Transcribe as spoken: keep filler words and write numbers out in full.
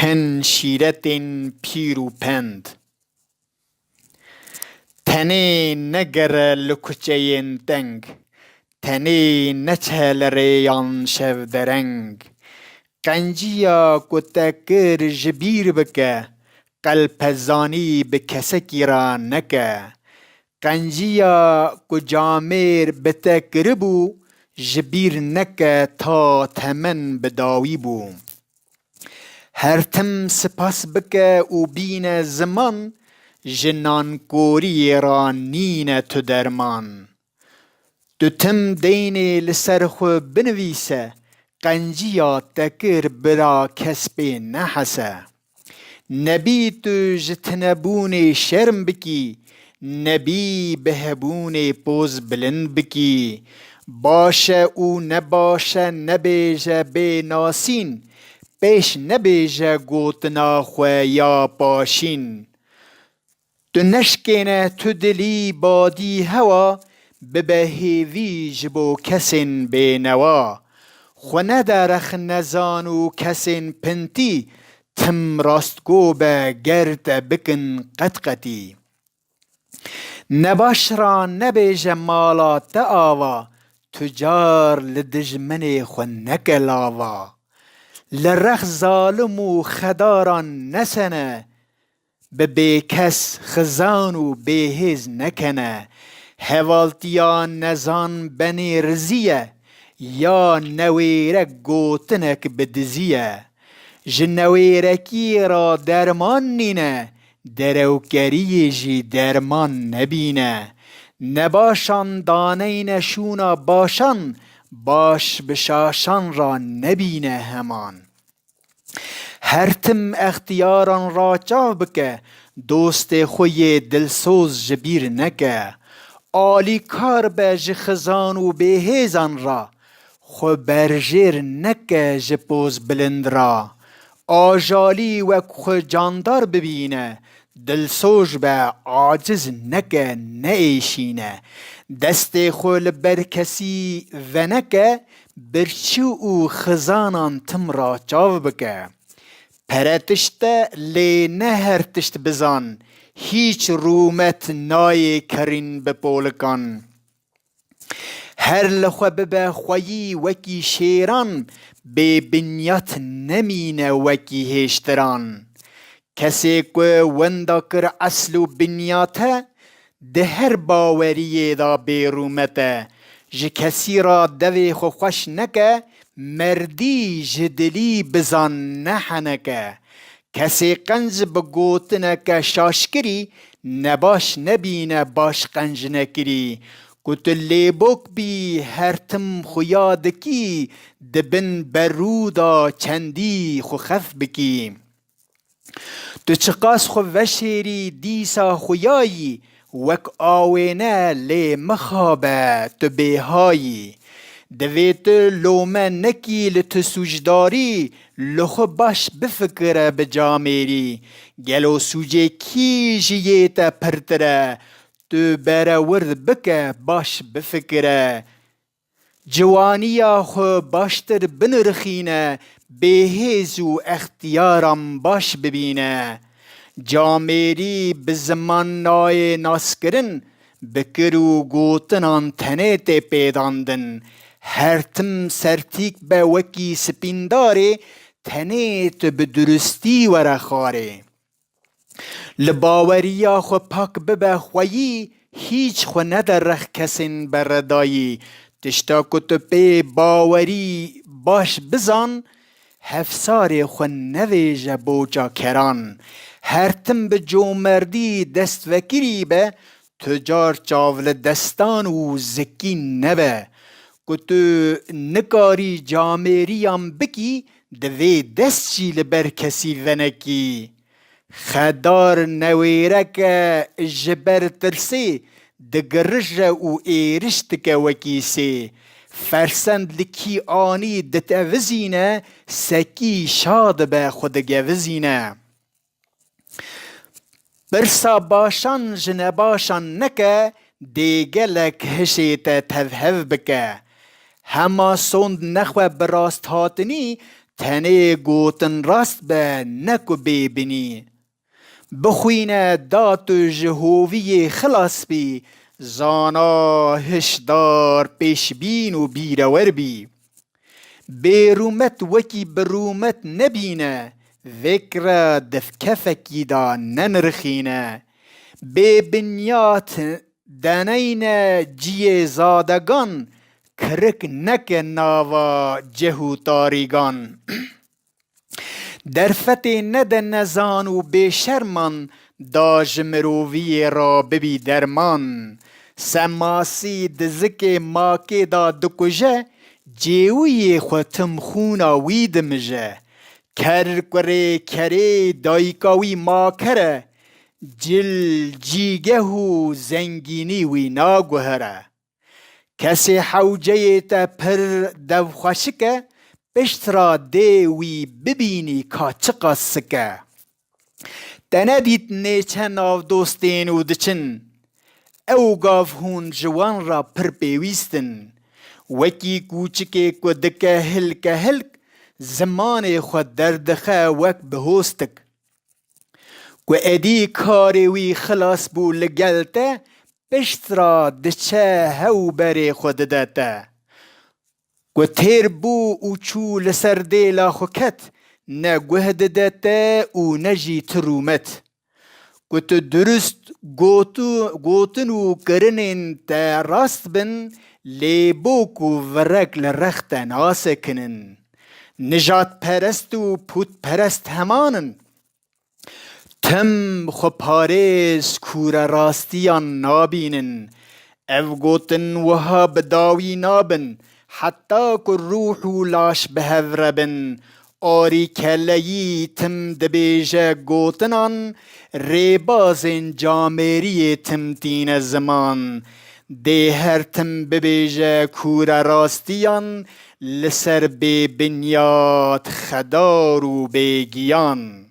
Hin şîretên pîr û pend. Tenê negere li kuçeyên teng, tenê neçe li rêyan şevdereng. Qenciya ku te kir ji bîr bike, qelpezanî bi kesekî re neke. Qenciya ku camêr bi te kiribû, ji bîr neke ta temen bi dawî bû. Her tim spas bike û bîne ziman, ji nankoriyê re nîne tu derman. Tu tim deynê li ser xwe binivîse, qenciya te kir bira kes pê nehese. Nebî tu ji tinebûnê şerm bikî, nebî bi hebûnê poz bilind bikî. Baş e û ne baş e nebêje bê nasîn, pêş nebêje gotina xwe ya paşîn. Tu neşkêne tu dilî badî hewa, bibe hêvî ji bo kesên bênewa. Xwe nede rex nezan û kesên pintî, tim rastgo be ger te bikin qetqetî. Nebaş ra nebêje mala te ava, tu car li dijminê xwe neke lava. Li rex zalim û xedaran nesene, bi bêkes xizan û bêhêz nekene. Hevaltiya nezan benê rizî ye, ya newêrek gotinek bi dizî ye. Ji newêrekî ra derman nîne, derewkeriyê jî derman nebîne. Nebaşan daneyne şûna başan, baş bi şaşan ra nebîne heman. Her tim extiyaran ra çav bike, dostê xwe yê dilsoz ji bîr neke. Alîkar be ji xizan û bêhêzan ra, xwe berjêr neke ji poz bilind ra. Ajalî wek xwe candar bibîne, dilsoz be, aciz neke, neêşîne. Destê xwe li ber kesî veneke, birçî û xizanan tim ra çav bike. Pere tişt e, lê ne her tişt bizan, hîç rûmet nayê kerîn bi polikan. Her li xwe bibe xweyî wekî şêran, bê binyat nemîne wekî hêştiran. Kesê ku wenda kir esl û binyat e, di her baweriyê de bêrûmet e. Ji kesî re devê xwe xweş neke, merdî ji dilî bizan ne henek e. Kesê qenc bi gotineke şaşkirî, nebaş nebîne baş qenc nekirî. Ku tu lêbok bî, her tim xuya dikî, di bin berû de çendî xwe xef bikî. Tu çiqas xwe veşêrî, dîsa xuyayî, wek awêne lê mixabe tu bêhayî. Divê tu lome nekî li tu sûcdarî, li xwe baş bifikire bi camêrî. Gelo sûcê kî ji yê te pirtir e? Tu bere wird bike, baş bifikire. Ciwaniya xwe baştir binirxîne, bêhêz û extiyaran baş bibîne. Camêrî bi ziman nayê naskirin, bi kir û gotinan tenê tê pêdandin. Her tim sertîk be wekî spîndarê, tenê tu bi durustî were xwarê. Li baweriya xwe pak bibe xweyî, hîç xwe nede rex kesên beredayî. Tişta ku tu pê bawerî baş bizan, hefsarê xwe nevêje boça keran. Her tim bi comerdî destvekirî be, tu car çav li destan û zikî nebe. Ku tu nikarî camêriyan bikî, divê dest jî li ber kesî venekî. Xedar newêrek e ji ber tirsê, digirije û êriş dike wekî sê. Fersend li kî anî ditevizîne, sekî şa dibe xwe digevizîne. Pirsa başan ji nebaşan neke, dê gelek hişê te tevhev bike. Hema sond nexwe bi rasthatinî, Tenê gotin rast be, ne ku bê binî. Bixwîne da tu ji hoviyê xilas bî, zana hişdar, pêşbîn û bîrewer bî. Bêrûmet wekî bi rûmet nebîne, vêkre di kefekî de nenirxîne. Bê binyat deneyne ciyê zadegan, kirik neke nava ceh û tarîgan. Derfetê nede nezan û bêşerman, da ji miroviyê re bibî derman. Semasî dizikê makê da dikuje, cêwiyê xwe tim xûna wî dimije. Ker kurê kerê dayika wî maker e, cil cîgeh û zengînî wî naguhere. Kesê hewceyê te pir devxweşik e, pişt ra dê wî bibînî ka çiqas sik e. Te nedît nêçe nav dostên û diçin, ew gav hûn ji wan ra pir pêwîst in. Wekî kûçikê ku dike hilke hilk, zimanê xwe derdixe wek bihostik. Ku êdî karê wî xilas bû li gel te, pişt ra diçe hew berê xwe dide te. Ku têr bû û çû li ser dêla xwe ket, ne guh dide te û ne jî ti rûmet. Ku tu durust gotu-, gotin û kirinên te rast bin, lê bo ku virek li rex te nasekinin. Nijadperest û pûtperest heman in. Tim xweparêz kûrerastiyan nabînin. Ev gotin wiha bi dawî nabin, heta ku rûh û laş bi hev re bin. Arî keleyî tim dibêje gotinan, rêbazên camêriyê tim tîne ziman. Dê her tim bibêje kûrerastiyan, li ser bêbinyat, xedar û bêgiyan.